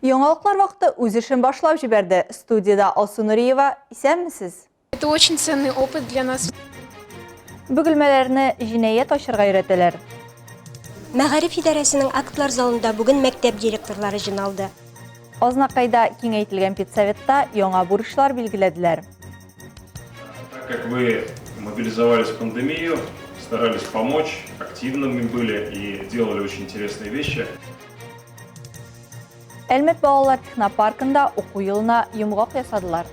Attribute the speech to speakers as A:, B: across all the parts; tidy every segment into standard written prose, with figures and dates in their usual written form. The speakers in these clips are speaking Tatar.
A: Яңалыклар вакыты үз эшен башлап җибәрде. Студиядә Алсу Нуриева, исәнмесез!
B: Это очень ценный опыт для нас.
A: Бөгелмәләрне җинаять ачырга өйрәтәләр.
C: Мәгариф идарәсенең актлар залында бүген мәктәп директорлары җыйналды.
A: Азнакайда киңәйтелгән педсоветта яңа бурычлар билгеләделәр.
D: Так как вы мобилизовались в пандемию, старались помочь, активными были и делали очень интересные вещи.
A: Әлмәт балалар технопаркында уку елына йомгак ясадылар.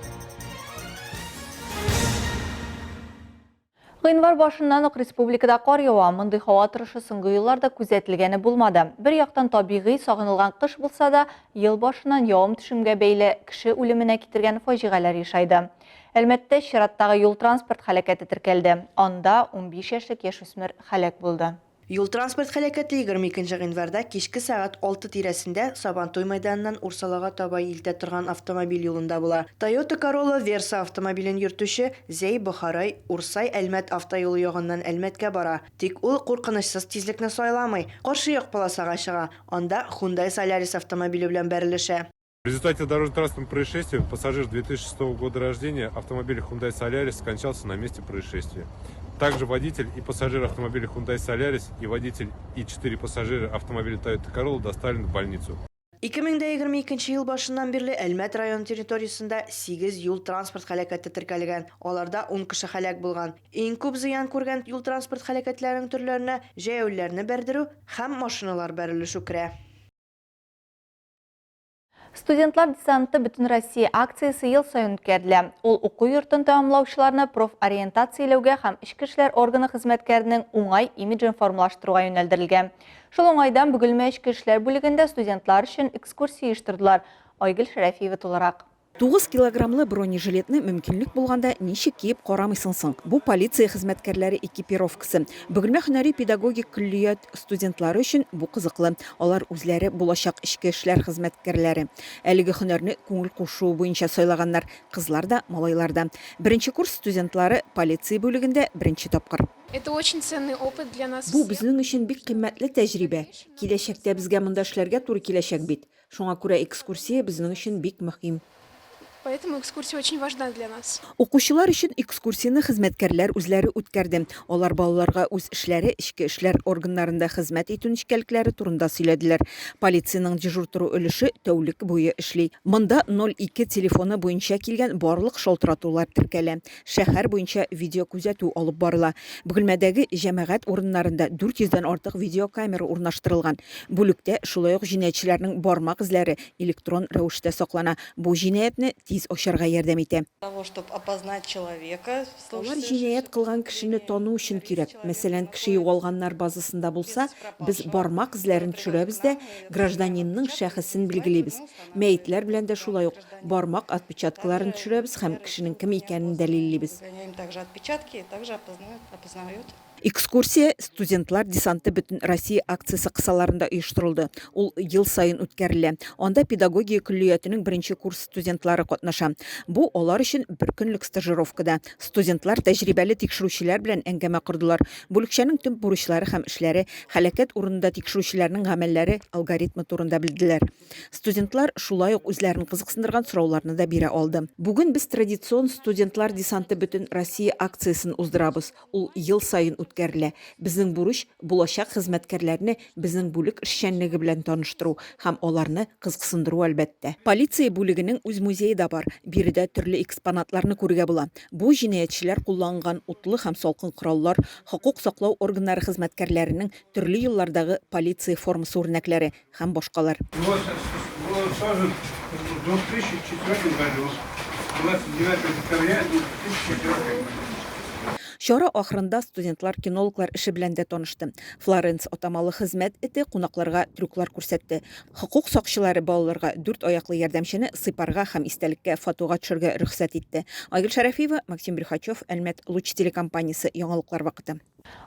A: Гыйнвар башыннан ук республикада кар ява. Мондый һава торышы соңгы елларда күзәтелгәне булмады. Бер яктан табигый, сагынылган кыш булса да, ел башыннан явым-төшемгә бәйле кеше үлеменә китергән фаҗигаләр ешайды. Әлмәттә чираттагы юл-транспорт һәлакәте теркәлде. Анда 15 яшьлек яшүсмер һәлак булды.
E: Юл-транспорт һәлакәте 22 нче гыйнварда кичке сәгать алты тирәсендә Сабантуй мәйданыннан Урсалага таба илтә торган автомобиль юлында була. Toyota Corolla Versa автомобилен йөртүче Зәй-Бохарай, Урсай-Әлмәт автоюлы ягыннан Әлмәткә бара. Тик ул куркынычсыз тизлекне сайламый, каршы як полосага чыга, анда Hyundai Solaris автомобиле белән бәрелешә.
F: В результате дорожно-транспортного происшествия пассажир 2006 года рождения автомобиля Hyundai Solaris скончался на месте происшествия. Также водитель и пассажир автомобиля Hyundai Solaris и водитель и 4 пассажира автомобиля Toyota Corolla доставлены в больницу.
E: 2022 ел башыннан бирле Әлмәт районы территориясендә сигез юл-транспорт һәлакәте теркәлгән, аларда ун кеше һәлак булган. Иң күп зыян күргән юл-транспорт һәлакәтләренең төрләренә җәяүлеләрне бәрдерү һәм машиналар бәрелешү керә.
A: Студентлар десанты Бөтенроссия акциясе ел саен үткәрелә. Ул уку йортын тәмамлаучыларны профориентацияләүгә һәм эчке эшләр органы хезмәткәренең уңай имиджын формалаштыруга юнәлдерелгән. Шул уңайдан Бөгелмә эчке эшләр бүлегендә студентлар өчен экскурсия оештырдылар. Айгөл Шәрәфиева тулырак.
G: 9 килограммлы бронежилетны мөмкинлек булганда ничек киеп карамыйсың соң? Бу полиция хезмәткәрләре экипировкасы. Бөгелмә һөнәри педагогик көллият студентлары өчен бу кызыклы. Алар үзләре булачак эчке эшләр хезмәткәрләре. Әлеге һөнәрне күңел кушуы буенча сайлаганнар, кызлар да, малайлар да. Беренче курс студентлары полиция бүлегендә беренче тапкыр.
B: Это очень ценный опыт для нас
G: Бу
B: всех.
G: безнең өчен бик кыйммәтле тәҗрибә. Киләчәктә безгә монда эшләргә туры киләчәк бит. Шуңа күрә экскурсия безнең өчен бик мөһим.
B: Поэтому экскурсия очень важна для нас.
G: Укучылар өчен экскурсияне хезмәткәрләр үзләре үткәрде. Алар балаларга үз эшләре, эчке эшләр органнарында хезмәт итү нечкәлекләре турында сөйләделәр. Полициянең дежур тору өлеше тәүлек буе эшли. Монда 02 телефоны буенча килгән барлык шалтыратулар теркәлә. Шәһәр буенча видеокүзәтү алып барыла. Бөгелмәдәге җәмәгать урыннарында 400 дән артык видеокамера урнаштырылган. Бүлектә шулай ук җинаятьчеләрнең бармак эзләре электрон рәвештә саклана. Бу җинаятьне тиз ачарга ярдәм итә. Алар җинаять кылган кешене тану өчен кирәк. Мәсәлән, кеше югалганнар базасында булса, без бармак эзләрен төшерәбез дә, гражданинның шәхесен билгелибез. Мәетләр белән дә шулай ук. Бармак отпечаткаларын төшерәбез һәм кешенең кем икәнен дәлиллибез. Экскурсия Студентлар десанты Бөтенроссия акциясе кысаларында оештырылды. Ул ел саен үткәрелә. Анда педагогия көллиятенең беренче курс студентлары катнаша. Бу алар өчен бер көнлек стажировка да. Студентлар тәҗрибәле тикшерүчеләр белән әңгәмә кордылар. Бүлекчәнең төп бурычлары һәм эшләре, һәлакәт урынында тикшерүчеләрнең гамәлләре алгоритмы турында белделәр. Студентлар шулай ук үзләрен кызыксындырган сорауларны да бирә алды. Бүген без традицион Студентлар десанты Бөтенроссия акциясен уздырабыз. Ул ел саен үткәрелә. Безнең бурыч, булачак хезмәткәрләрне безнең бүлек эшчәнлеге белән таныштыру һәм аларны кызыксындыру, әлбәттә. Полиция бүлегенең үз музее да бар. Биредә төрле экспонатларны күрергә була. Бу, җинаятьчеләр кулланган утлы һәм салкын кораллар, хокук саклау органнары хезмәткәрләренең төрле еллардагы полиция формасы үрнәкләре, һәм башкалар. Чара ахырында студентлар кинологлар эше белән дә танышты. Флоренс атамалы хезмәт эте кунакларга трюклар күрсәтте. Хокук сакчылары балаларга дүрт аяклы ярдәмчене сыйпарга һәм истәлеккә фотога төшәргә рөхсәт итте. Айгөл Шәрәфиева, Максим Брюхачев, Әлмәт, Луч телекомпаниясе, Яңалыклар вакыты.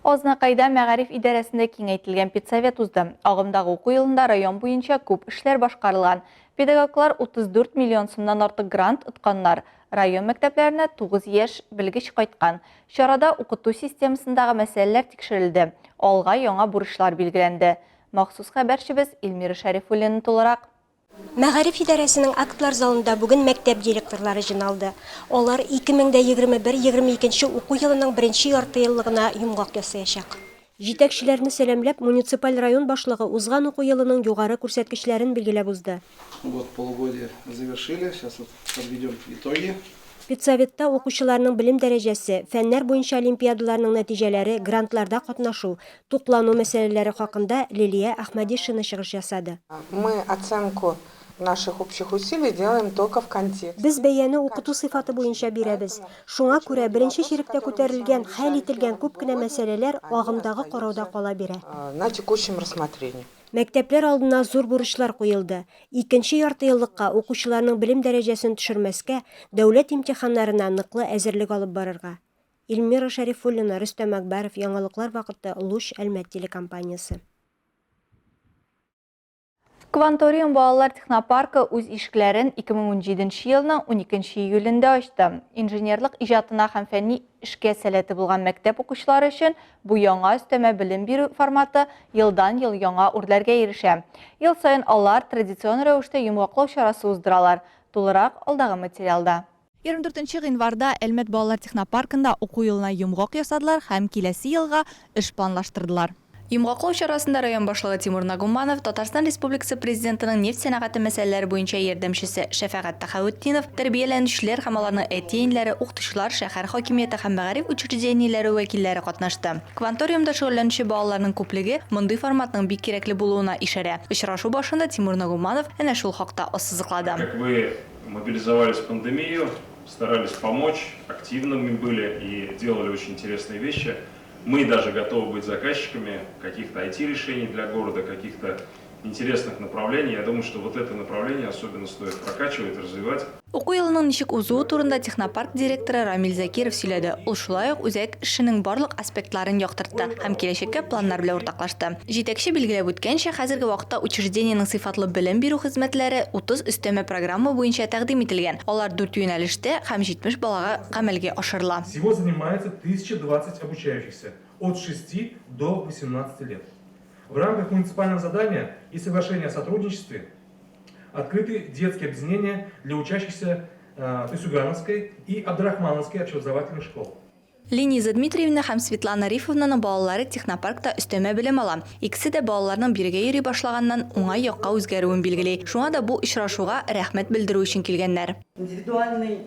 A: Азнакайда мәгариф идарәсендә киңәйтелгән педсовет узды. Агымдагы уку елында район буенча күп эшләр башкарылган. Педагоглар 34 миллион сумнан артык грант отканнар. Район мәктәпләренә 9 яшь белгеч кайткан. Чарада укыту системасындагы мәсьәләләр тикшерелде, алга яңа бурычлар билгеләнде. Махсус хәбәрчебез Эльмира Шәрифуллина тулырак.
C: Мәгариф идарәсенең актлар залында бүген мәктәп директорлары җыйналды. Алар 2021-22 нче уку елының беренче яртыеллыгына йомгак ясаячак. Җитәкчеләрне сәламләп, муниципаль район башлыгы узган уку елының югары күрсәткечләрен билгеләп узды.
H: Вот полугодие завершили, сейчас вот подведем итоги.
C: Педсоветта укучыларның белем дәрәҗәсе, фәннәр буенча олимпиадаларның нәтиҗәләре, грантларда катнашу, туклану мәсьәләләре хакында Лилия Әхмәдишина чыгыш ясады.
I: Мы оценку наших общих усилий делаем только в контексте.
C: Без бәяне укыту сыйфаты буенча бирәбез. Шуңа күрә беренче чиректә күтәрелгән, хәл ителгән күп кенә мәсьәләләр агымдагы карауда кала бирә.
I: На текущем рассмотрении.
C: Мәктәпләр алдына зур бурычлар куелды. Икенче яртыеллыкка укучыларның белем дәрәҗәсен төшермәскә, дәүләт имтиханнарына ныклы әзерлек алып барырга. Эльмира Шәрифуллина, Рөстәм Әкбәров, Яңалыклар вакыты, Луч, Әлмәт телекомпаниясе.
A: Кванториум балалар технопаркы үз ишекләрен 2017 нче елның 12 нче июлендә ачты. Инженерлык иҗатына һәм фәнни эшкә сәләте булган мәктәп укучылары өчен бу яңа өстәмә белем бирү форматы елдан-ел яңа үрләргә ирешә. Ел саен алар традицион рәвештә йомгаклау чарасы уздыралар. Тулырак алдагы материалда. 24 нче гыйнварда Әлмәт балалар технопаркында уку елына йомгак ясадылар һәм киләсе елга эш планлаштырдылар. Йомгаклау чарасында район башлыгы Тимур Нагуманов, Татарстан Республикасы Президентының нефть сәнәгате мәсьәләләре буенча ярдәмчесе Шәфәгать Тәхәветдинов, тәрбияләнүчеләр һәм аларның әти-әниләре, укытучылар, шәһәр хакимияте һәм мәгариф учреждениеләре вәкилләре катнашты. Кванториумда шөгыльләнүче балаларның күплеге мондый форматның бик кирәкле булуына ишарә. Очрашу башында Тимур Нагуманов әнә шул хакта ассызыклады.
D: Как вы мобилизовались в пандемию, старались помочь, активными были и делали очень интересные вещи. Мы даже готовы быть заказчиками каких-то IT-решений для города, каких-то интересных направлений. Я думаю, что вот это направление особенно стоит прокачивать, развивать.
A: Уку елының ничек узуы турында технопарк директоры Рамил Закиров сөйләде. Ул шулай ук үзәк эшенең барлык аспектларын яктыртты һәм киләчәккә планнар белән уртаклашты. Җитәкче билгеләп үткәнчә, хәзерге вакытта учреждениенең сыйфатлы белем бирү хезмәтләре 30 өстәмә программа буенча тәкъдим ителгән, алар дүрт юнәлештә һәм 70 балага гамәлгә ашырыла.
J: Всего занимается 1020 обучающихся от 6 до 18 лет. В рамках муниципального задания и соглашения о сотрудничестве открыты детские объединения для учащихся э, Тайсугановской и Абдрахмановской общеобразовательных школ.
A: Лениза Дмитриевна һәм Светлана Рифовнаның балалары технопаркта өстәмә белем ала. Икесе дә балаларның бирегә йөри башлаганнан уңай якка үзгәрүен билгели. Шуңа да бу очрашуга рәхмәт белдерү өчен килгәннәр.
K: Индивидуальный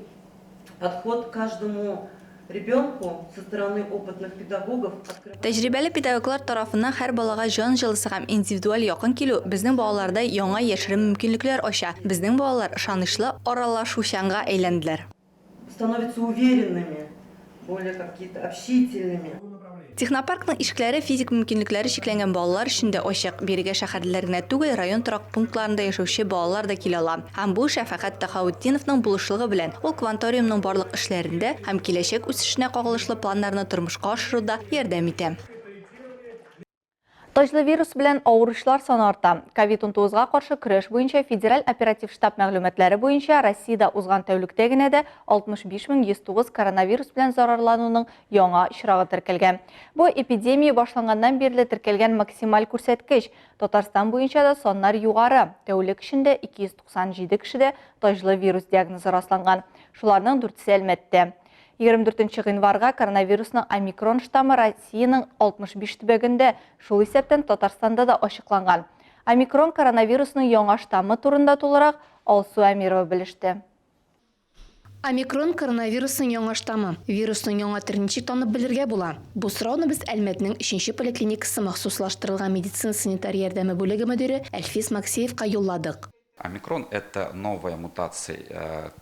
K: подход к каждому ребенку со стороны опытных педагогов открывает.
A: Тәҗрибәле педагоглар тарафыннан һәр балага җан җылысы һәм индивидуаль якын килү безнең балаларда яңа яшерен мөмкинлекләр ача. Безнең балалар ышанычлы, аралашучанга әйләнделәр.
K: Становятся уверенными, более какие-то общительными.
A: Технопаркның ишекләре физик мөмкинлекләре чикләнгән балалар өчен дә ачык. Бирегә шәһәрлеләр генә түгел, район торак пунктларында яшәүче балалар да килә ала. Һәм бу Шәфәкать Тәхаутдиновның булышлыгы белән. Ул Кванториумның барлык эшләрендә һәм киләчәк үсешенә кагылышлы планнарны тормышка ашыруда ярдәм итә. Таҗлы вирус белән авыручылар саны арта. Ковид-19 га каршы көрәш буенча Федераль оператив штаб мәгълүматлары буенча Россиядә узган тәүлектә генә дә 65109 коронавирус белән зарарлануның яңа очрагы теркәлгән. Бу эпидемия башланганнан бирле теркәлгән максималь күрсәткеч. Татарстан буенча да саннар югары. Тәүлек эчендә 297 кешедә таҗлы вирус диагнозы расланган. Шуларның дүртесе Әлмәттә. 24 нче гыйнварга коронавирусның омикрон штаммы Россиянең 65 төбәгендә, шул исәптән Татарстанда да ачыкланган. Омикрон коронавирусның яңа штаммы турында тулырак Алсу Әмирова белеште.
L: Омикрон, коронавирусның яңа штаммы. Вирусның яңа төрен ничек танып белергә була? Бу сорауны без Әлмәтнең өченче поликлиникасы махсуслаштырылган медицина-санитар ярдәме бүлеге мөдире Әлфис Максеевка юлладык.
M: Омикрон, это новая мутация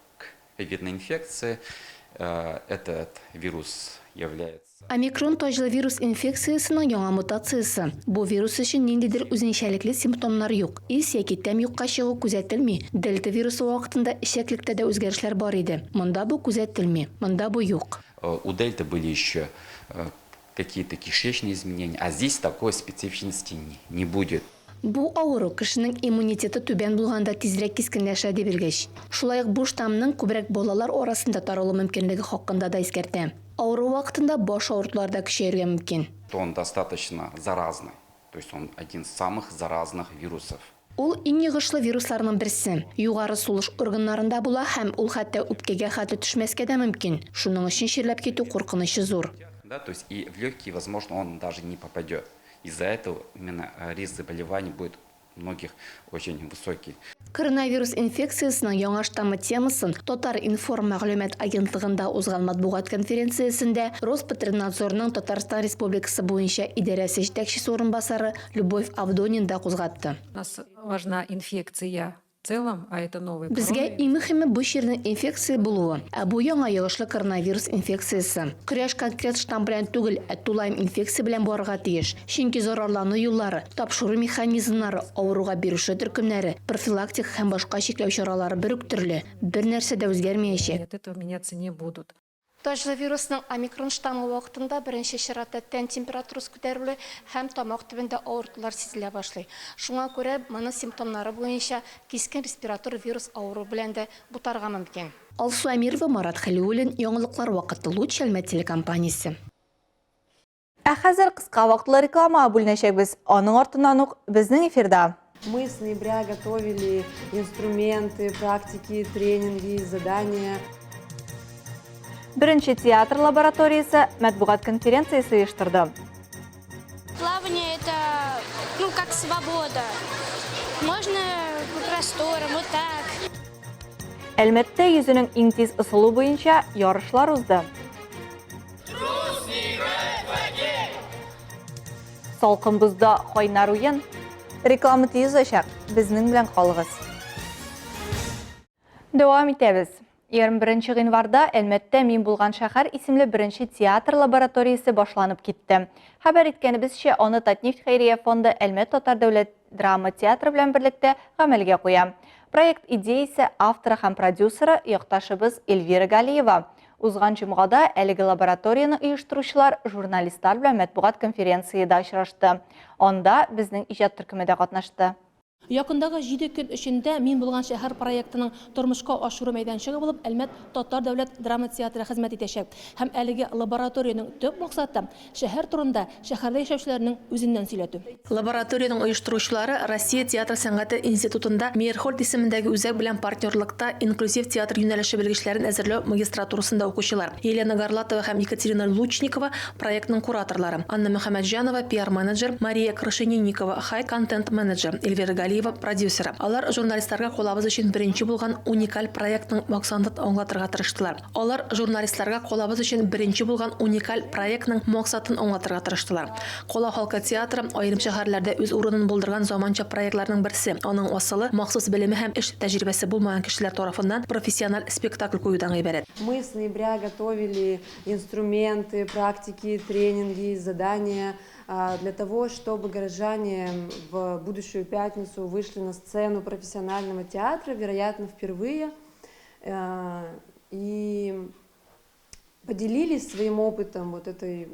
M: ковидной инфекции. Этот вирус является.
L: Омикрон таҗлы вирус инфекциясенең яңа мутациясе. Бу вирус өчен ниндидер үзенчәлекле симптомнар юк. Ис яки тәм юкка чыгу күзәтелми. Дельта вирусы вакытында эчәклектә дә үзгәрешләр бар иде. Монда бу күзәтелми. Монда бу юк.
M: У дельты были еще какие-то кишечные изменения, а здесь такой специфичности не будет.
L: Бу авыру кешенең иммунитеты түбән булганда тизрәк кискенләшә, ди белгеч. Шулай ук бу штаммның күбрәк балалар арасында таралу мөмкинлеге хакында да искәртә. Авыру вакытында баш авыртулар да көчәергә мөмкин.
M: Он достаточно заразный, то есть он один из самых заразных вирусов.
L: Ул иң йогышлы вирусларның берсе. Югары сулыш органнарында була һәм ул хәтта үпкәгә хәтле төшмәскә дә мөмкин. Шуның өчен чирләп китү куркынычы зур.
M: Да, то есть и в легкие, возможно, он даже не попадет. Из-за этого именно риск заболеваний будет у многих очень высокий.
L: Коронавирус инфекциясенең яңа штаммы темасын Татар-информ мәгълүмат агентлыгында узган матбугат конференциясендә Роспотребнадзорның Татарстан Республикасы буенча идарәсе җитәкчесе урынбасары Любовь Авдонин да кузгатты.
N: У нас важна инфекция в целом, а это новый
L: Безгә иң мөһиме бу чирнең инфекция булуы, ә бу яңа йогышлы коронавирус инфекциясе. Көрәш конкрет штамм белән түгел, ә тулаем инфекция белән барырга тиеш. Чөнки зарарлану юллары, тапшыру механизмнары, авыруга бирешү төркемнәре, профилактика һәм башка чикләү чаралары бер үк төрле, бернәрсә дә үзгәрмәячәк.
N: От этого меняться не будут.
B: Таҗлы вирусның омикрон штаммы вакытында беренче чиратта тән температурасы күтәрелү һәм тамак төбендә авыртулар сизелә башлый. Шуңа күрә моны симптомнары буенча кискен респиратор вирус авыруы белән дә бутарга мөмкин.
L: Алсу Әмирова, Марат Хәлиуллин, Яңалыклар вакыты, Луч Әлмәт телекомпаниясе.
A: Ә хәзер кыска вакытлы рекламага бүленәчәкбез. Аның артыннан ук безнең эфирда.
I: Мы с ноября готовили инструменты, практики, тренинги, задания.
A: Беренче театр лабораториясе матбугат конференциясе оештырды.
O: Плавание это, ну, как свобода. Можно по просторам, вот так.
A: Әлмәттә йөзүнең иң тиз ысулы буенча ярышлар узды. Салкын бозда кайнар уен. Реклама тиз узачак. Безнең белән калыгыз. Дәвам итәбез. 21 гыйнварда Әлмәттә Мин булган шәһәр исемле беренче театр лабораториясе башланып китте. Хәбәр иткәнебезчә, аны Татнефть хәйрия фонды Әлмәт татар дәүләт драма театры белән берлектә гамәлгә куя. Проект идеясе авторы һәм продюсеры якташыбыз Эльвира Галиева. Узган җомгада әлеге лабораторияне оештыручылар журналистлар белән матбугат конференциядә очрашты. Анда безнең иҗат төркеме дә катнашты.
P: Якындагы 7 көн эчендә Мин булган шәһәр проектының тормышка ашыру мәйданчыгы булып Әлмәт татар дәүләт драма театры хезмәт итәчәк. Һәм әлеге лабораториянең төп максаты шәһәр турында шәһәрдә яшәүчеләрнең үзеннән сөйләтү.
Q: Лабораториянең оештыручылары Россия театр сәнгате институтында Мейерхольд исемендәге үзәк белән партнерлыкта инклюзив театр юнәлеше белгечләрен әзерләү магистратурасында укучылар. Елена Горлатова һәм Екатерина Лучникова проектның кураторлары. Анна Мөхәммәтҗанова пиар-менеджер, Мария Крашенинникова хай контент-менеджер, Эльвира Галиева продюсеры. Алар журналистларга калабыз өчен беренче булган уникаль проектның максатын аңлатырга тырыштылар. Алар журналистларга калабыз өчен беренче булган уникаль проектның максатын аңлатырга тырыштылар. Кала халкы театры аерым шәһәрләрдә үз урынын булдырган заманча проектларның берсе. Аның асылы махсус белеме һәм эш тәҗрибәсе булмаган кешеләр тарафыннан профессиональ спектакль куюдан гыйбарәт.
I: Мы с ноября готовили инструменты, практики, тренинги, задания для того, чтобы горожане в будущую пятницу вышли на сцену профессионального театра, вероятно, впервые, и поделились своим опытом вот этой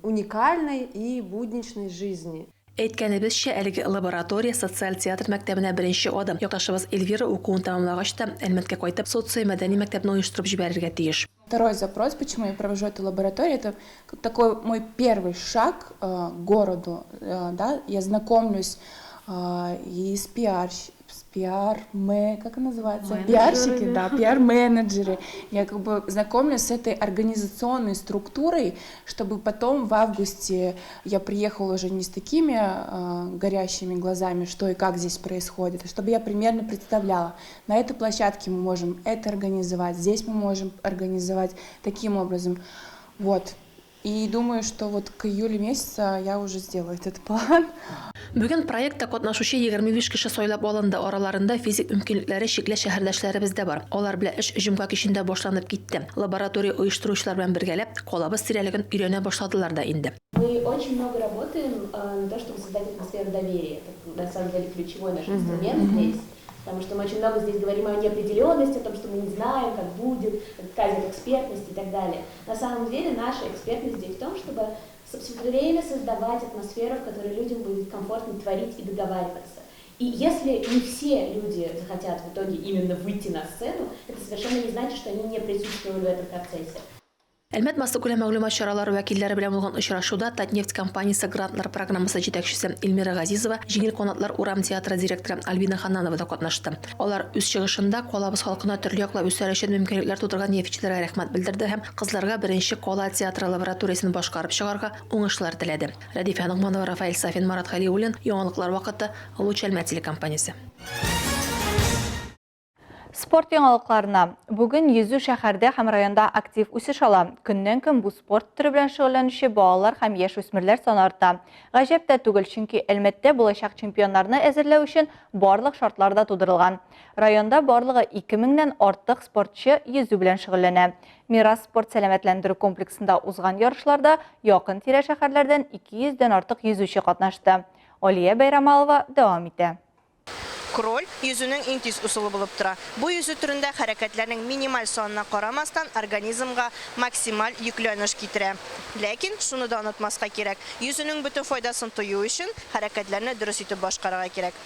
I: уникальной и будничной жизни.
Q: Әйткәнебезчә, әлеге лаборатория социаль театр мәктәбенә беренче адым. Якташыбыз Эльвира укуын тәмамлагач та, Әлмәткә кайтып, социомәдәни мәктәпне оештырып җибәрергә тиеш.
R: Второй запрос, почему я провожу эту лабораторию, это такой мой первый шаг к городу. Да? Я знакомлюсь и с пиар, как называется? Пиарщики, да, пиар-менеджеры. Я как бы знакомлюсь с этой организационной структурой, чтобы потом в августе я приехала уже не с такими горящими глазами, что и как здесь происходит, а чтобы я примерно представляла, на этой площадке мы можем это организовать, здесь мы можем организовать таким образом. Вот. И думаю, что вот к июлю месяца я уже сделаю этот план.
Q: Бүген проектта катнашучы 25 кеше сайлап алынды. Араларында физик мөмкинлекләре чикле шәһәрдәшләребез дә бар. Алар белән эш җомга кичендә башланып китте. Лаборатория оештыручылар белән бергәләп калабыз тирәлеген өйрәнә башладылар да инде.
S: Мы очень много работаем на то, чтобы создать атмосферу доверия. Это на самом деле ключевой наш инструмент здесь. Потому что мы очень много здесь говорим о неопределенности, о том, что мы не знаем, как будет, отказе от экспертности и так далее. На самом деле наша экспертность здесь в том, чтобы все время создавать атмосферу, в которой людям будет комфортно творить и договариваться. И если не все люди захотят в итоге именно выйти на сцену, это совершенно не значит, что они не присутствовали в этом процессе.
Q: Әлмәт массакүләм мәгълүмат чаралары вәкилләре белән булган очрашуда Татнефть компаниясе грантлар программасы җитәкчесе Эльмира Газизова, Җиңел канатлар урам театры директоры Альбина Ханнанова да катнашты. Алар үз чыгышында калабыз халкына төрле яклап үсәр өчен мөмкинлекләр тудырган нефтьчеләргә рәхмәт белдерде һәм кызларга беренче кала театры лабораториясен башкарып чыгарга уңышлар теләде. Рәдифә Ногманова, Рафаэль Сафин, Марат Хәлиуллин, Яңалыклар вакыты, Луч Әлмәт телекомпаниясе.
A: Спорт яңалыкларына. Бүген йөзү шәһәрдә һәм районда актив үсеш ала. Көннән-көн бу спорт төре белән шөгыльләнүче балалар һәм яшүсмерләр саны арта. Гаҗәп тә түгел, чөнки Әлмәттә булачак чемпионнарны әзерләү өчен барлык шартлар да тудырылган. Районда барлыгы 2 меңнән артык спортчы йөзү белән шөгыльләнә. Мирас спорт-сәламәтләндерү комплексында узган ярышларда якын-тирә шәһәрләрдән 200 дән артык йөзүче катнашты. Алия Бәйрамалова дәвам итә.
E: Кроль, йөзүнең иң тиз ысулы булып тора. Бу йөзү төрендә хәрәкәтләрнең минималь санына карамастан, организмга максималь йөкләнеш китерә. Ләкин шуны да онытмаска кирәк, йөзүнең бөтен файдасын тою өчен, хәрәкәтләрне дөрес итеп башкарырга кирәк.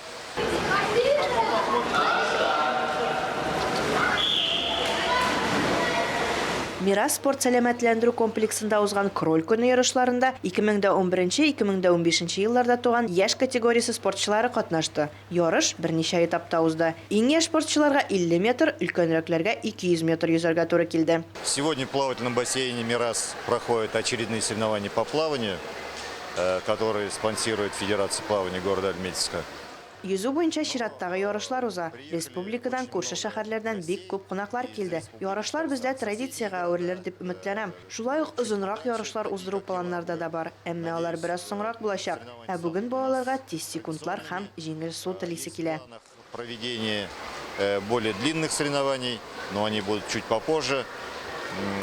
E: Мирас спорт-сәламәтләндерү комплексында узган Кроль көне ярышларында 2011, 2015 елларда туган яшь категориясе спортчылары катнашты. Ярыш берничә этапта узды. Иң яшь спортчыларга 50 метр, өлкәнрәкләргә 200 метр йөзәргә туры килде.
T: Сегодня в плавательном бассейне Мирас проходят очередные соревнования по плаванию, которые спонсирует Федерация плавания города Альметьевска.
E: Йөзү буенча чираттагы ярышлар уза. Республикадан, күрше шәһәрләрдән бик күп кунаклар килде. Ярышлар бездә традициягә әверелер дип өметләнәм. Шулай ук озынрак ярышлар уздыру планнарда да бар, әмма алар бераз соңрак булачак. Ә бүген балаларга тиз секундлар һәм җиңел су телисе килә.
T: Проведение более длинных соревнований, но они будут чуть попозже.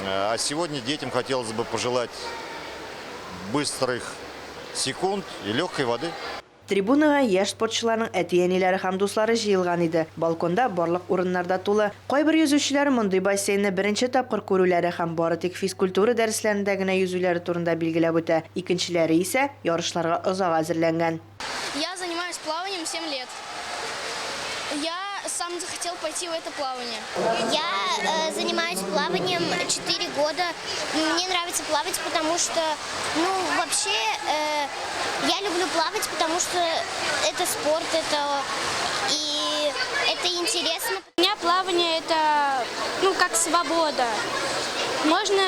T: А сегодня детям хотелось бы пожелать быстрых секунд и легкой воды.
E: Трибунага яшь спортчыларның әти-әниләре һәм дуслары җыелган иде. Балконда барлык урыннар да тулы. Кайбер йөзүчеләр мондый бассейнны беренче тапкыр күрүләре һәм бары тик физкультура дәресләрендә генә йөзүләре турында билгеләп үтә. Икенчеләре исә ярышларга озак әзерләнгән.
O: Я занимаюсь плаванием семь лет. Я сам захотел пойти в это плавание. Я занимаюсь плаванием 4 года. Мне нравится плавать, потому что, ну, вообще, я люблю плавать, потому что это спорт, это и это интересно. У меня плавание это, ну, как свобода. Можно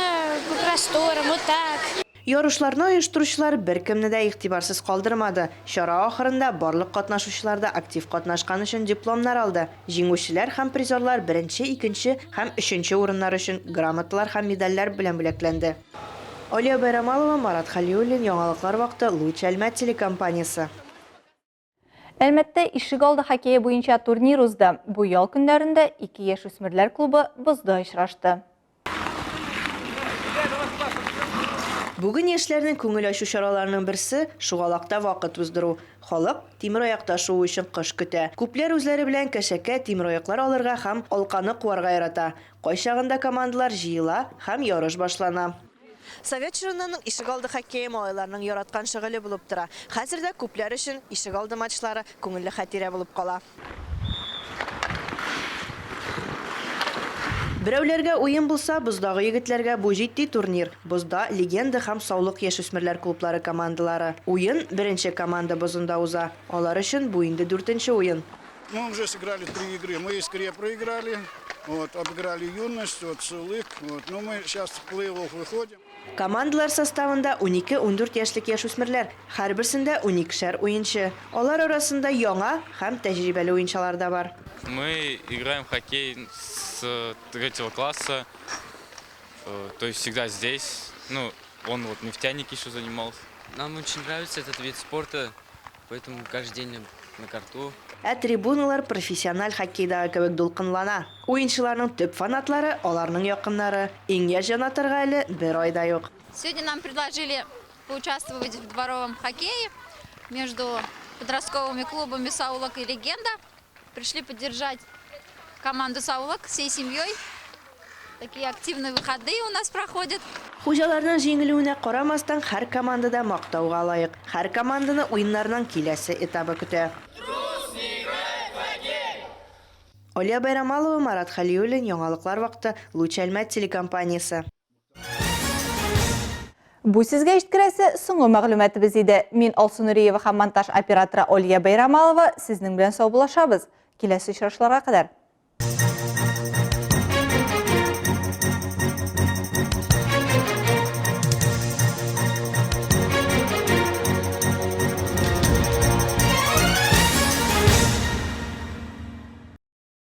O: по просторам, вот так.
E: Ярышларны оештыручылар беркемне дә игътибарсыз калдырмады. Чара ахырында барлык катнашучылар да актив катнашкан өчен дипломнар алды. Җиңүчеләр һәм призерлар беренче, икенче һәм өченче урыннар өчен грамоталар һәм медальләр белән бүләкләнде. Алия Байрамалова, Марат Хәлиуллин, Яңалыклар вакыты, Луч Әлмәт телекомпаниясе.
A: Әлмәттә ишегалды хоккее буенча турнир узды. Бу ял көннәрендә ике яшүсмерләр клубы бозда очрашты.
E: Бүген яшьләрнең күңел ачу чараларының берсе, шугалакта вакыт уздыру. Халык тимераякта шуу өчен кыш көтә. Күпләр үзләре белән кәшәкә, тимераяклар алырга һәм алканы куарга ярата. Кайчагында командалар җыела һәм ярыш башлана. Совет чорыннан ук ишегалды хоккее малайларның яраткан шөгыле булып тора. Хәзер дә күпләр өчен ишегалды матчлары күңелле хатирә булып кала. Берәүләргә уен булса, боздагы егетләргә бу җитди турнир. Бозда Легенда һәм Саулык яшүсмерләр клублары командалары. Уен беренче команда бозында уза. Алар өчен бу инде дүртенче уен.
U: Мы уже сыграли три игры. Мы Искре проиграли, вот, обыграли Юность, вот, Сулык. Вот. Но мы сейчас в плей-офф выходим.
E: Командалар составында унике-ундүрт яшьлек яшүсмерләр, һәрберсендә уникешәр уенчы. Алар арасында яңа һәм тәҗрибәле уенчалар да бар.
V: Мы играем в хоккей с третьего класса, то есть всегда здесь. Ну, он вот нефтяник еще занимался.
W: Нам очень нравится этот вид спорта, поэтому каждый день на корту.
E: Ә трибуналар профессиональ хоккейдагы кебек дулкынлана. Уенчыларның төп фанатлары, аларның якыннары. Иң яшь җанатарга әле бер ай да юк.
X: Сегодня нам предложили поучаствовать в дворовом хоккее между подростковыми клубами «Саулык» и «Легенда». Пришли поддержать команду «Саулык» всей семьей. Такие активные выходные у нас проходят.
E: Хуҗаларның җиңелүенә карамастан, һәр команда да мактауга лаек. Һәр команданы уеннарның киләсе этабы көтә. Алия Байрамалова, Марат Хәлиуллин, Яңалыклар вакыты, Луч Әлмәт телекомпаниясе.
A: Бу сезгә җиткерәсе соңгы мәгълүматыбыз иде. Мин Алсу Нуриева һәм монтаж операторы Олья Бәйрамалова сезнең белән саубуллашабыз. Киләсе очрашуларга кадәр.